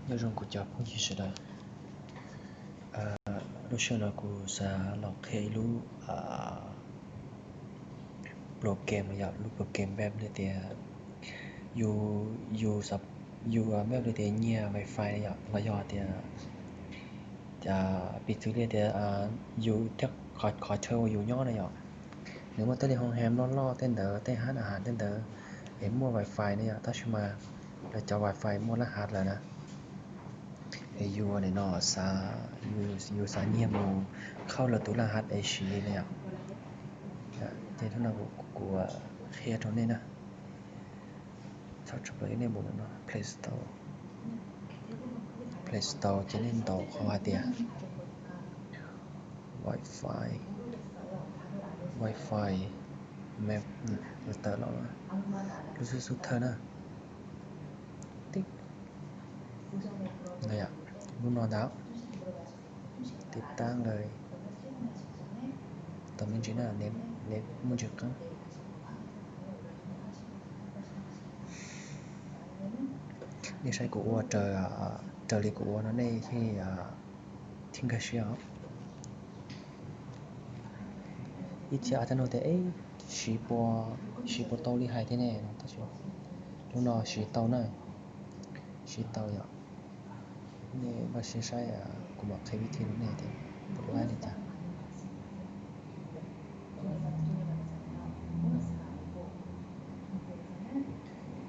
Nyob zoo kuv cov phooj ywg sawv daws. Lub sij hawm no kuv xav los qhia ib lub program yom, lub program npe li tias yus, yus npe li tias nyiag wifi yom, los yog tias, piv txwv li tias yus thiab qhov chaw uas yus nyob na yom, nws muaj tej li hoo hem loj loj tej ntawd, tej hab a has tej ntawd, es muaj wifi na yom, tab sis mas lawv cov wifi muaj laj hav lawm na. Es yus nim no xav, yus xav nyiag mus khauj lawv tus laj hav es siv li na yom. Ces hnub no kuv qhia rau nej na. Thaum tshaj plaws nej mus no Play Store, Play Store ces nej ntaus qhov hais tias wifi, wifi map, tawm los lub xub xub thawj na. Tib no yom, lub no ntag. Tiv tab lawm. Tau me ntsis na, nws muaj ntsis qeeb. Nej saib kuv ua raws li kuv ua no nej thiaj nkag siab os. Ib txhia ob txhia nug tias siv puas, siv puas tau li hais thiab ne no, tab sis lub no siv tau na, siv tau yom. Nej npaj siab saib, kuv mam qhia vib thi rau nej tias puas laib li cas.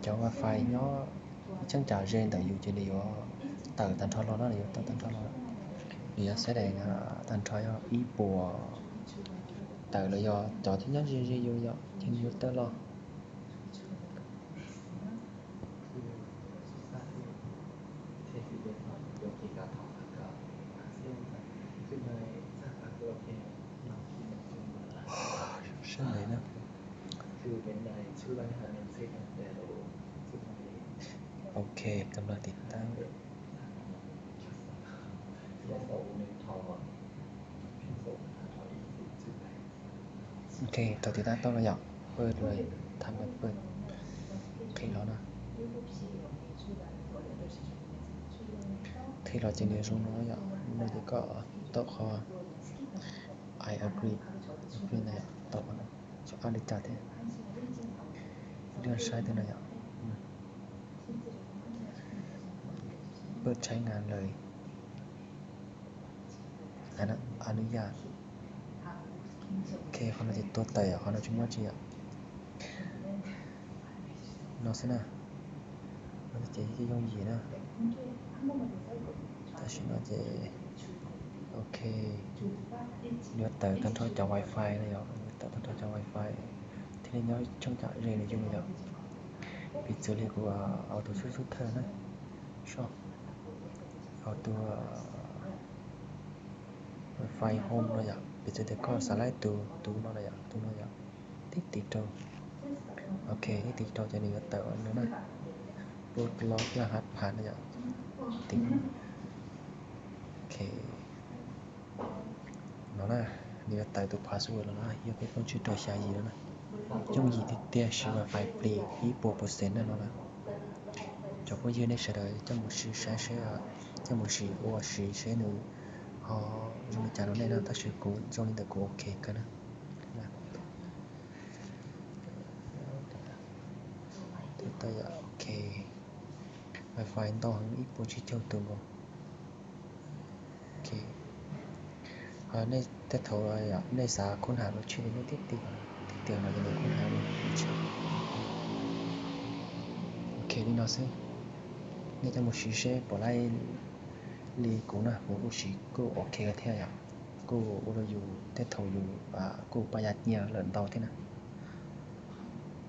Cov wifi nyob ib cheeb tsam ze ntawm yus ces nws yuav tawm tag nrho los no, nws yuav tawm tag nrho los, nws yuav xaiv daim tag nrho yog ib puas tawm los yog cov thiab nyob ze ze yus yom ces nws yuav tawm los. Sab ntev na. Ok, kab los tiv tab. Ok, tau tiv tab tau no yom, pawj los, tham pawj, qhib los na. Qhib los ces nws zoo no yom, no ces koj tau qhov I agree, agree na yom, tau qhov no, txhob ab li cas thiab. Ib lub saib tej no yom. Pawj tshab ngas lawm. Anws yam. Ok, qhov no ces tua tawm yom, qhov no tsis muaj tsi yom. No xwb na. No ces yooj yim na. Tam sim no ces ok, nws yuav tawm tag nrho cov wifi no yom, nws tawm tag nrho cov wifi thiaj li nyob cheeb tsam ze nws yus yom. Piv txwv li kuv, au tus xub xub thawj na, so, au tus wifi home no yom, piv txwv tias koj xav laib tus, tus no na yom, tus no yom, tib tiv rau. Ok, tib tiv rau ces nws yuav tawm no na. Pus los laj hav pham no yom, tiv. Ok, no na, nws yuav tawm tus password los na, yog peb plaub tsib rau xya yim no na. Yooj yim tiag tiag, siv wifi plis ib puas percent na no na. Cov phooj ywg nej sawv daws coj mus siv saib seb, coj mus siv ua siv seb nws ho zoo li cas rau nej na, tab sis kuv zoo li ntawd kuv ok kawg na. Tau yom, ok. Wifi ntau heev, ib puas tsib caug tus nkaus. Ok, nej tej thaum nej xav khub has lub tsheb li nej tib tiv, tib tiv no ces nws khub has lub tsheb. Ok, li no xwb. Nej coj mus siv seb puas laib li kuv na, kuv kuj siv kuj ok thiab yom. Kuj ua rau yus tej thaum yus kuj pab yas nyiaj lawm ntau thiab na.